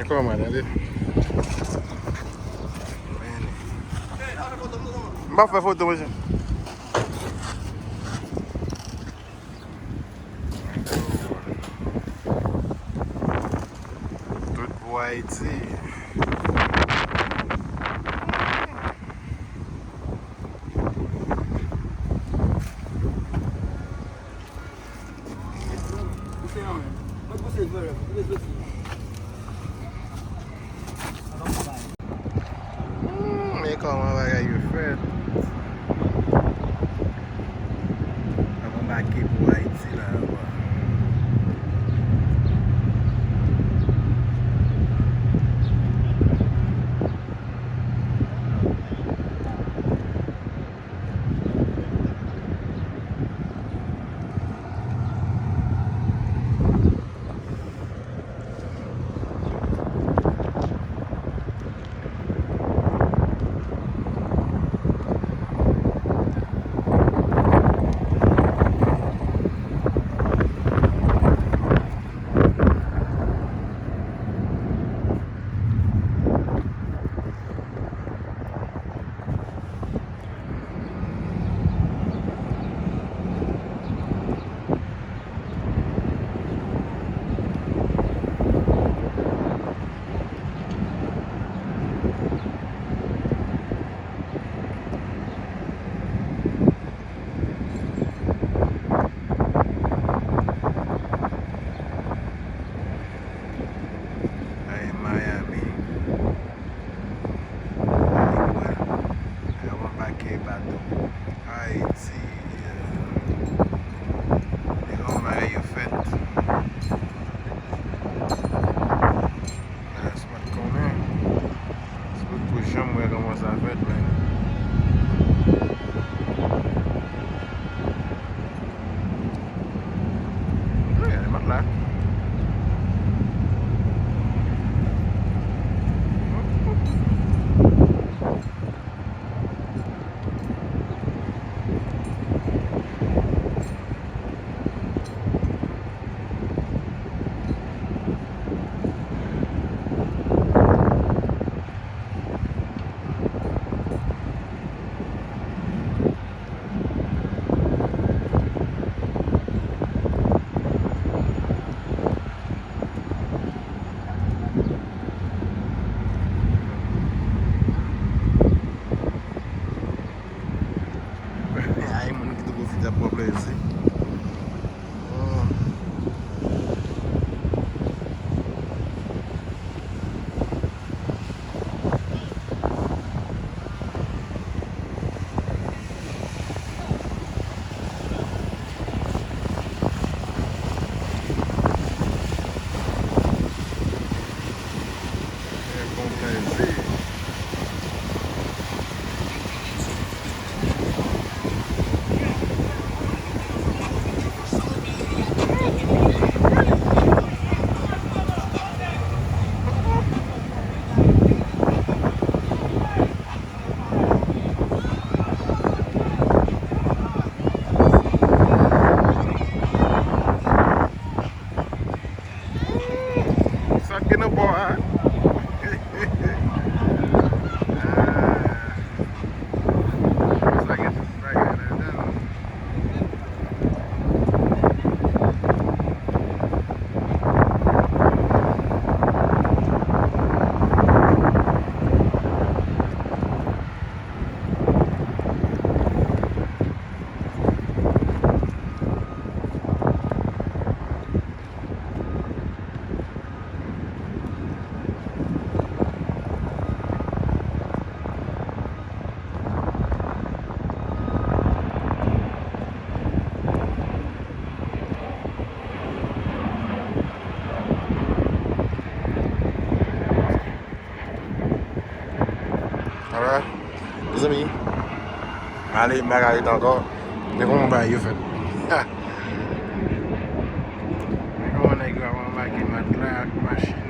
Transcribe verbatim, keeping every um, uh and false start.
Kòman, tande? M pa fè foto, mesye. Tout pou Ayiti. Hmm, men kòman bagay yo fèt. N ap anbake pou Ayiti la, papa. Ay, Miami. Ay, bwa. Ay, w anbake bato. Ayiti. Li gen yon bagay yo fèt. Yes, m pa t konnen. Se pou, pou janm wè kòman sa fèt, men. Wi, gade matla. Ay, moun ki tou pwofite ap pran plezi. Hmm. Sa k gen nan bò a? Ah. Sa gen tout bagay ladan l. Alright, mezanmi, ale, m pa ka rete ankò. Men kòman bagay yo fèt? Ha! Men kòman nèg yo ap anbake matla ak machin